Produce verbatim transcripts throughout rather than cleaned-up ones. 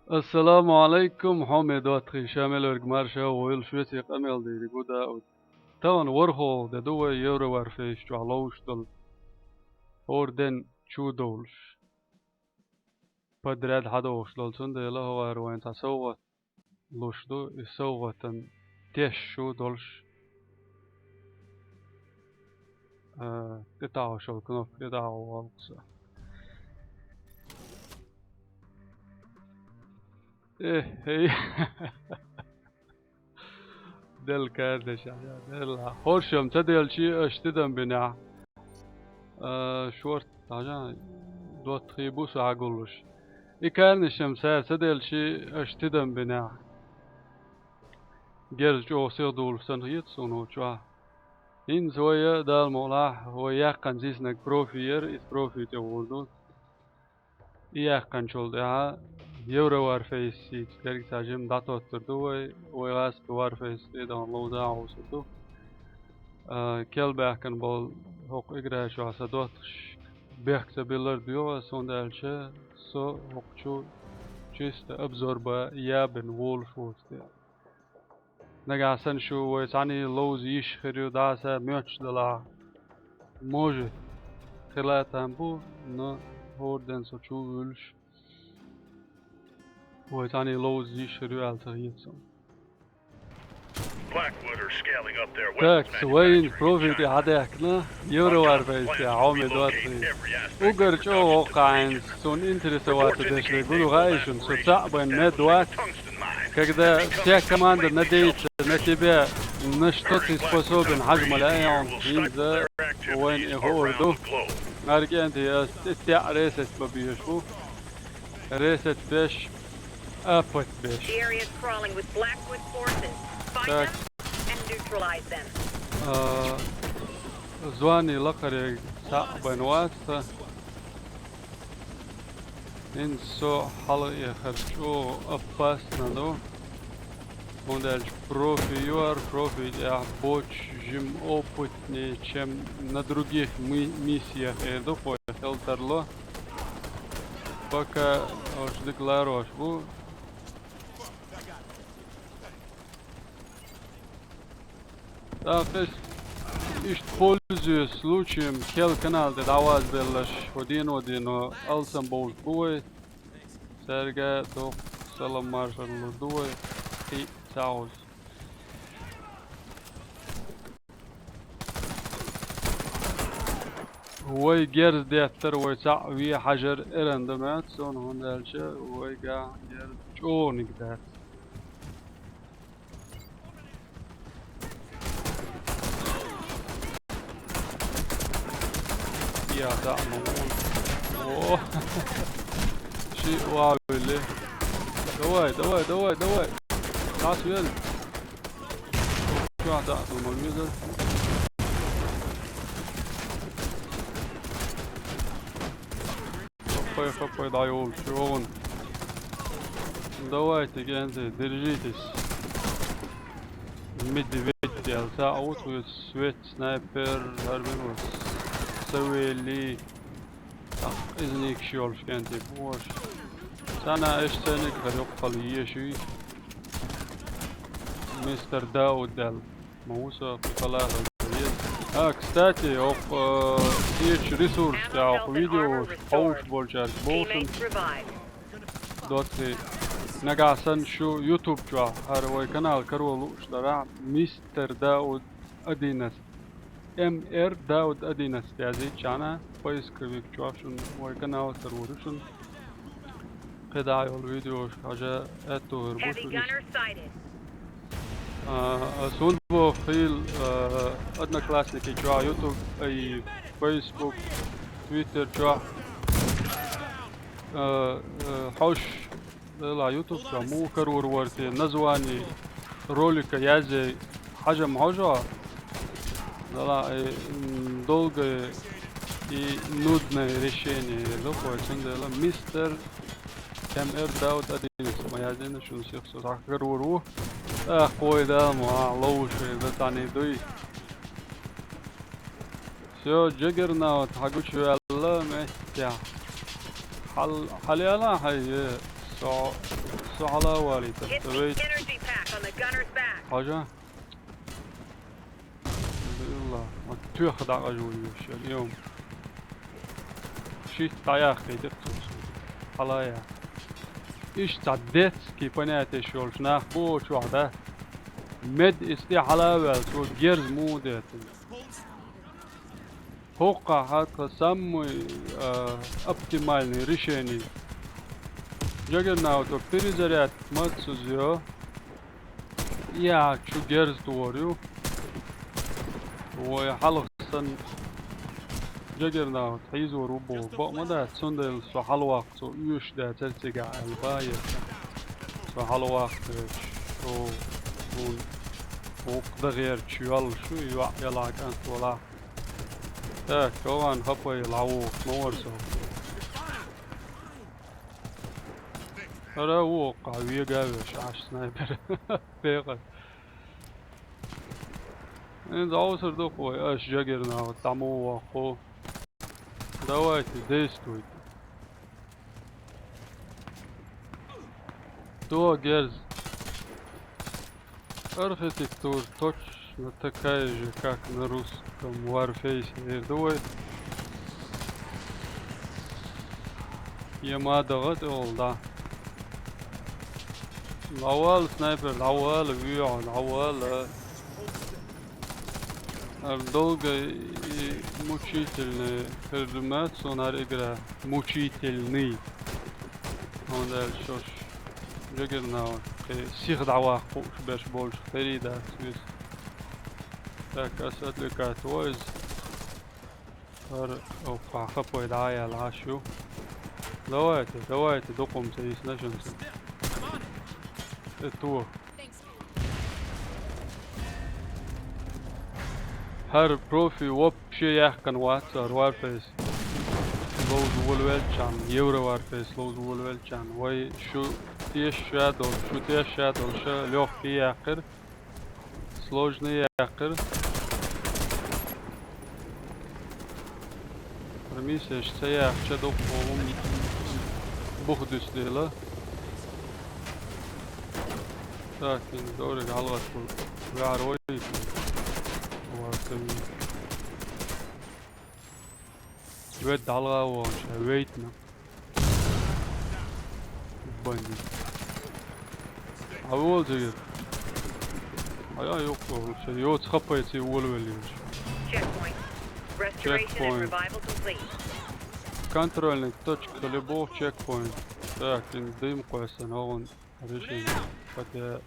Ассаламу алайкум, хьоме доттагӀий, ша мел верг марша войла, шуьца къамел дийриг ву Дауд. Тахана ворхӀалгӀа де ду вай Евро Варфейс чохь ловзуш долу. ХӀора ден чу довлуш. Подряд хьадогӀуш долу, цундела хӀокхара вайна цхьа совгӀат луш ду, и совгӀатан теш шу долуш. А, тӀетаӀош йолу кнопка тӀетаӀо валкху со. Э, хӀей. Делла каранаш, делла. ХӀоршам ца делчи, аша тидам бинехь. А, шорта, хьажа, доттагӀий бу со хьагуллуш. И каранашам цара ца делчи, аша тидам бинехь. Герз чӀогӀа сиха дулуш санна хета суна чохь. ХӀинца вай, Дала мукъалахь, вай яьккхина сиснарг профи яра, иза профи тӀе гӀур ду. И яьккхинчул тӀаьхьа Евро Варфейс сийца дерг цхьа жимма дӀатоттур ду вай, вай гӀазкхи Варфейс тӀе а дахана ловза а хьовсур ду. А, кел баьхкина болу хӀокху игра чохь сан доттагӀаш бехк ца биллар доьху ас, хӀунда аьлча со хӀокху чу чисто обзор бан ябина волуш воцу тӀе. Нагахь санна шу вай цхьаьний ловза йиш хир ю, дӀаса моьттуш делахь, может, хила там бу, но хӀора ден со чу вуьйлуш, вай цхьаьний ловза йиш хир ю аьлла ца хета суна. Так, со вайна профи тӀе хьадаьхкина, Евро Варфейс тӀе хьоме доттагӀий. Уггар чӀогӀа воккхахьийна, суна интересоваться деш дерг гур ду хаьий шуна, со цхьаъ байна мед вац. Когда вся команда надеется на тебя, на что ты способен, хьажа ма лаьа хьуна, хӀинца вайна и хуур ду. ХӀара кӀентий ас тӀе-, тӀе ресет бан безаш бу. Ресет беш, апат беш. The area is crawling with Blackwood forces. Find Так. Them and neutralize them. А, звани лакхариг цхьаъ байна вац. ХӀинца со хьалаэхар чӀогӀа опасно ду. ХӀунда аьлча профи ю хӀара, профи тӀехь боцуш жимма опытнее, чем на других ми-, миссиях эр ду, кхо хила тарло. Пока уьш дика ларош бу. ТӀаккха иштта, пользуясь случаем, кел канал тӀе дӀавазбелларш, хӀо дено-дено алсам бовлуш бу вай. Цаьрга доккха салам маршалла лур ду вай. Кхин а ца Ӏуза. Вай герз деттар, вай цхьаъ ве хьажар эрна дан ма дац суна, хӀунда аьлча вайгахь герз чӀогӀаниг дац. Я, да, ну. О. Ши вавили. Давай, давай, давай, давай. Нас вел. Чё, да, ну, могли, да? Хаппай, хаппай, дӀайолчу вон. Давайте, кӀентий, держитесь. Медведь, я, за аут, свет, снайпер, армин, вот. Савели. Так, изник шёлш, кӀентий, бу ваш. Цана эш ценник, харёк, хал ешуй. Мистер Дауд, дал. Ма ву со кхин хала хила деза. А, кстати, окху, э, кхечу ресурс тӀехь окху видеош хьовш болчаьрга боху шуна. Доций, нагахь санна шу YouTube чохь хӀара вай канал каро лууш дарахь, Мистер Дауд одиннадцать. М Р Дауд одиннадцать язйича, поисковик чохь шуна вай канал карор ю шуна. КхидӀа йолу видеош хьажа аьтту хир бу шу иза. А, ас хӀунда боху хила, а, Одноклассники чохь, YouTube, ай, Facebook, Twitter чохь, а, а, хьош, делахь YouTube чохь муха карор вара те, название ролика язъяй, хьажа ма хьожо. Делахь, э, м, долгое и нудное решение, я думаю, цундела мистер М Р Дауд одиннадцать ма яздина шуна сих со дӀахкарор ву. Ах, кхой да, ма, ловуш вай, да цхьаний дуй. Всё, Джаггернаут, хьан гучуваьлла, меттехь. Хьал-, хьалъяла хьай, э, со со хьала а валийта. Get the energy pack on the gunner's back. Хьажа? Ма тоьхна дӀакъажа вуьйш яра, йом. Шийтта дӀаяккхийтира цо. Хьала а яьккхина. Иштта цхьа детский понятеш йолуш нах бу оцу чохь, да? Меда иза тӀе хьала а ваьлла, цо герз муха деттина? ХӀокхахь тхан самый, а, оптимальный решение. Джаггернауту перезарядка маццаза йо. Я, чу герз тохар ю. Вай хьалха санна Джаггернаут хьийзор ву боху. Бакъ ма дац, цундела со хьалаваккха цо оьшуш дацара цигахь аьлла бан еза. Со хьалаваккха дерш, со хӀун, вукху дагӀерчу йоллуш ю, йоӀ ялахь кӀант волахь. Так, Кован хапай лаву, ма вара со. ХӀара ву, кху вега а веш, Ӏаш снайпер. Пекъар. ХӀинца Ӏовсар ду-кх вай, аш Джаггернаут дӀа ма воккху. Давайте действуйте. До герз. Архитектура точно такая же, как на русском Warface, эр ду вай. Я ма дагӀа тӀе волу, да. ДӀавала, снайпер, дӀавала, вуьйхьа, дӀавала. ХӀара долгий и мучительный хир ду ма суна хӀара игра. Мучительный. ХӀунда аьлча шуьш Джаггернаут кхин сиха дӀаваккха хууш берш болчух тера дац веза. Так, ас отвлекать ву иза. ХӀара оккхахь хапой дӀа а яьлла Ӏаш ю. Давайте, давайте, дукха ца йисна шуна. Э, то. ХӀара профи вообще яьккхина вац, хӀара Warface ловза волавелчарна, Евро Warface ловза волавелчарна. Вай шу тешаш а долуш, шу тешаш а долуш, лёгкий яьккхира, сложный яьккхира. Миссеш ца яхча дукха хӀума бух дуьсу дела. Так, ин дориг хьалгӀатта ваьхьар вай. Ва ца вий. Вед хьалгӀа а вогӀуш, вейтна. Бандит. А вол зигир. А я юкъа, йоцу хапайций волавеллинчу. Checkpoint. Restoration and revival complete. Контрольный точка, любой чекпоинт. Так, ин дим кхоьссана, вогӀун решение. Хотя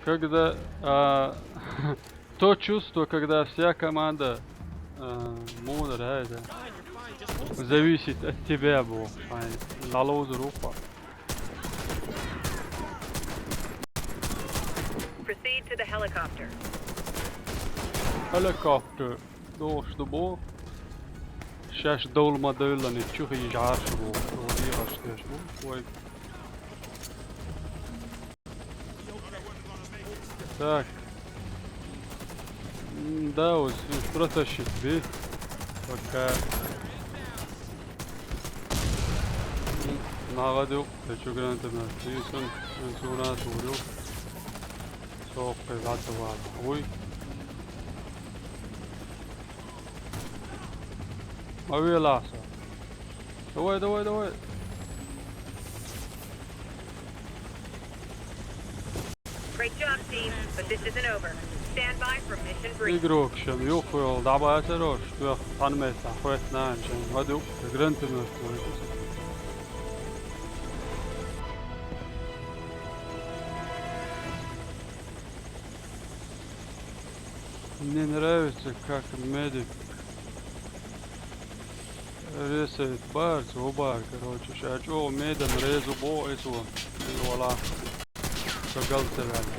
Когда, а, то чувство, когда вся команда, а, мудр, а, это, зависит от тебя, бо. Ай, налозу рупа. Proceed to the helicopter. Helicopter. Дохуш ду боху. Шаьш довла ма-девлла, и чу хиъча Ӏаш бу. Дехаш деш бу. Вай. Так. М, да, вот, протащить би. Пока. М, нагадил, я чё гранатомет? Ты сон, сон гранату урил. Соккхе дӀа ца вала. Вуй. Ма велахь со. Давай, давай, давай. Great job, team, but this isn't over. Stand by for mission brief. Игрокашна юххе йолу дӀабацар ош, тоьхна цхьана меттехь хӀоьттина шайн ма ду, гранатомет вуй. Мне нравится, как медик резает барца, у бар, короче, ша чӀогӀа медан реза бо эцо. Вала. Со гал ца ваьлла.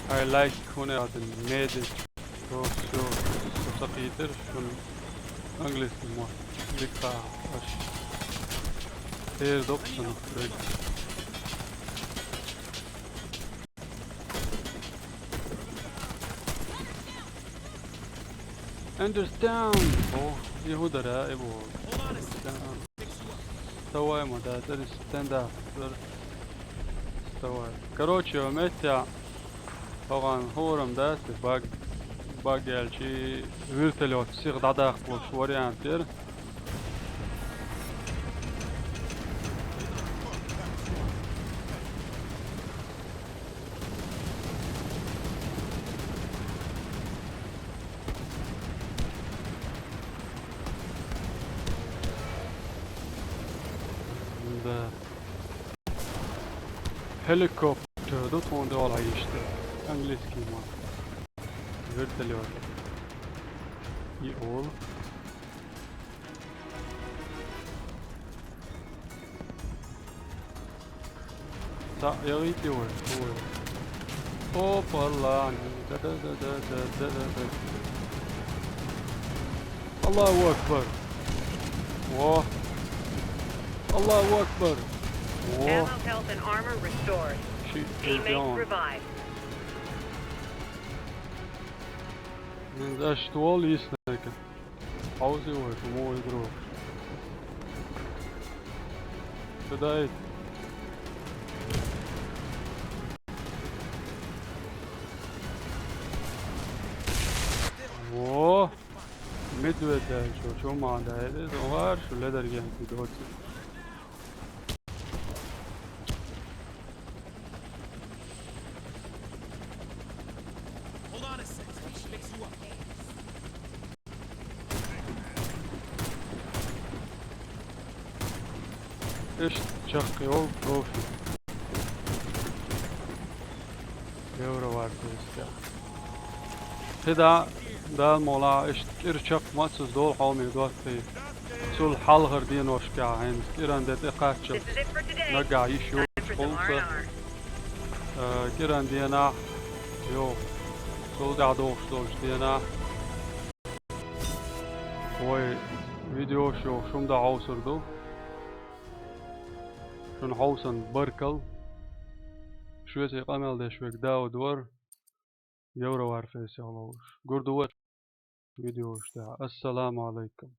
I like хӀунда аьлла медик. Всё, всё, со ца кхийтира, шуна английский мотт. Дика аш. Тера доккху санах. Understand, бо. И хӀу дара, и бу. Вставай, ма да, дара, стенда, дара. Вставай. Короче, вместе хӀогӀан хӀорам дац, баг, баг аьлчи, вертолёт сиха дӀадаккха волчу вариант дара. Да. Helicopter, ду тхуна дуьхьал йиштта. Английский ма. Вертолёт. И ол. Цхьаъ яхийти вай, вай. Опа, Аллах. Да, да, да. Аллаху акбар. Во. Аллаху акбар. Во. Ammo, health, and armor restored. Ши Teammates чемпион. Revived. М, да что ли, снайпер? Хьовсий вай, шу муха игру? Шу дай. Во! Медведь даьлча, чу ма даьлла, иза вар шу ледарген доци. Hold on a sec. Fix you up. Иштта чекхйолу профи. Евро вар тесте. ХӀида, Дала молахь, иштта кӀира чекх ма ца долу хьоме доттий. Цул хьалхара деношкахь хӀинца кӀиран де тӀекхаччалц нагахь йиш йолуш хуьлу ца. Э, кӀиран денахь, йо, цул тӀаьхьа догӀуш долчу денахь. Вай видеош йохуш хӀума дан хьовсур ду. Шуна хьовсан баркалла. Шуьца и къамел деш верг Дауд вара, Евро Варфейсехь ловзуш. Гур ду вай видеош тӀехь. Ассаламу алайкум.